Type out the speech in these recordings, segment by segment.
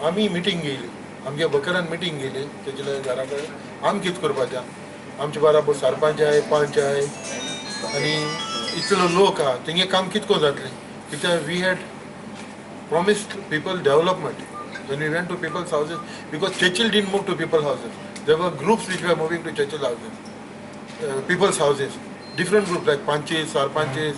आमी मिटींग घेयली, आमगे बकरान मिटींग घेयली तेजे घरा कडेन. आमी कितें करपाचें, आमचे बराबर सरपंच आहाय, पंच आहाय आनी इतलो लोक आहा, तेंगे काम कितें करून जातलें? कित्याक we had promised people development when we went to people's houses, because Churchill didn't move to people's houses. There were groups which were moving to Churchill houses, people's houses, different groups like panches, sarpanches,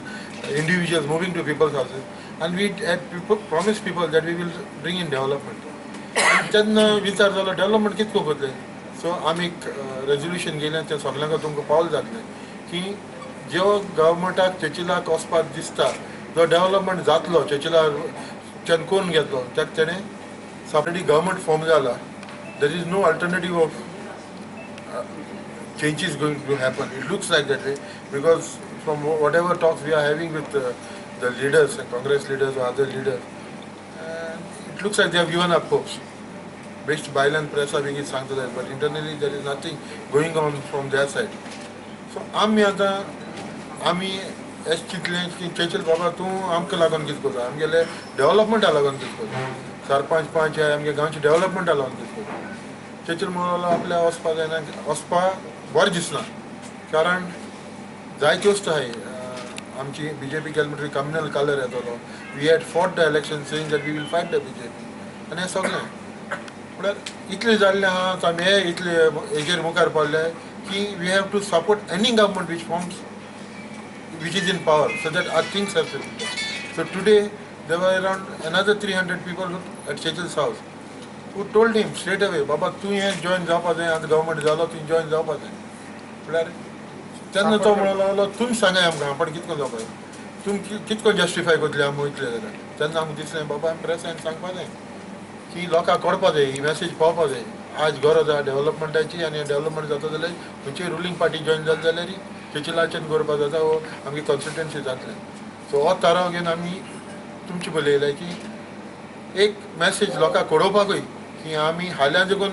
individuals moving to people's houses, and we had people, promised people that we will bring in development. आनी तेन्ना विचार जालो, development कितें करतले? So आमी एक resolution घेयलें, तें सगल्यांक तुमकां पावल जातलें की ज्यो गव्हर्मेंटाक चर्चिलाक वचपाक दिसता, जो डेव्हलपमेंट जातलो, चर्चिलाच्यान करून घेतलो, ताका तेणें ऑलरेडी गव्हर्मेंट फॉर्म जाला. There is no alternative of changes going to happen. It looks like that way because from whatever talks we are having with the leaders, Congress leaders or other leaders, it looks like they have given up hopes. Based भायल्यान प्रेसा बेगीन सांगता, but internally there is nothing going on from their side. So आमी आतां आमी एश चिंतलें की Churchill बाबा, तूं आमकां लागून कितें करता, आमगेले डेव्हलपमेंटा लागून कितें करता, सरपंच पंच आमगे गांवचे डेव्हलपमेंटा लागून कितें करता. चर्चिल म्हणलो आपल्या वचपा जायना, वचपा बरें दिसना, कारण जायत्यो वस्तू आहाय. आमची बीजेपी गेले म्हणटकीर कम्युनल कलर येतलो. We had fought the election saying that we will fight the BJP आनी हें सगळें. म्हळ्यार इतलें जाल्लें आहा, आमी हे इतले हेजेर मुखार पावले की we have to support any government which forms, which is in power, so that our things have to be done. So today there were around another 300 people at Churchill's house who told him straight away, "बाबा, तूं हें join जावपा जाय, आतां government जालो, तुवें join जावपा जाय." म्हळ्यार तेन्ना तो म्हणलो लागलो, तुमी सांगाय आमकां आपण कितें करून जावपा जाय, तुमी कितें करून जस्टिफाय करतले आमी वयतले जाल्यार. तेन्ना आमकां दिसलें, बाबा, आमी प्रेसान सांगपा जाय की लोकांक कळपा जाय, ही मॅसेज पावपा जाय. आज गरज आहा डेव्हलपमेंटाची आनी डेव्हलपमेंट जाता जाल्यार खंयची रुलींग पार्टी जॉयन जाली जाल्यार चर्चिलाच्यान करपा जाता वो आमगे कॉन्स्टिट्युएन्सी जातलें. सो हो थाराव घेवन आमी तुमचे बरयलें की एक मॅसेज लोकांक कळोवपाकूय की आमी हाल्यां देखून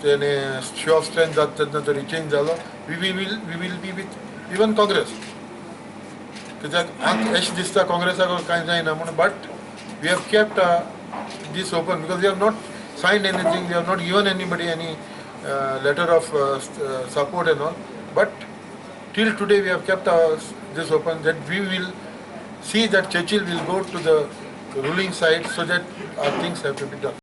तेणे शो ऑफ स्ट्रेंथ जाता तेन्ना तरी चेंज जालो, we will be with even Congress, कित्याक आतां अशें दिसता काँग्रेसाक कांय जायना म्हूण, but we have kept this open because we have not signed anything, we have not given anybody any letter of support and all, but till today we have kept this open that we will see that Churchill will go to the ruling side so that our things have to be done.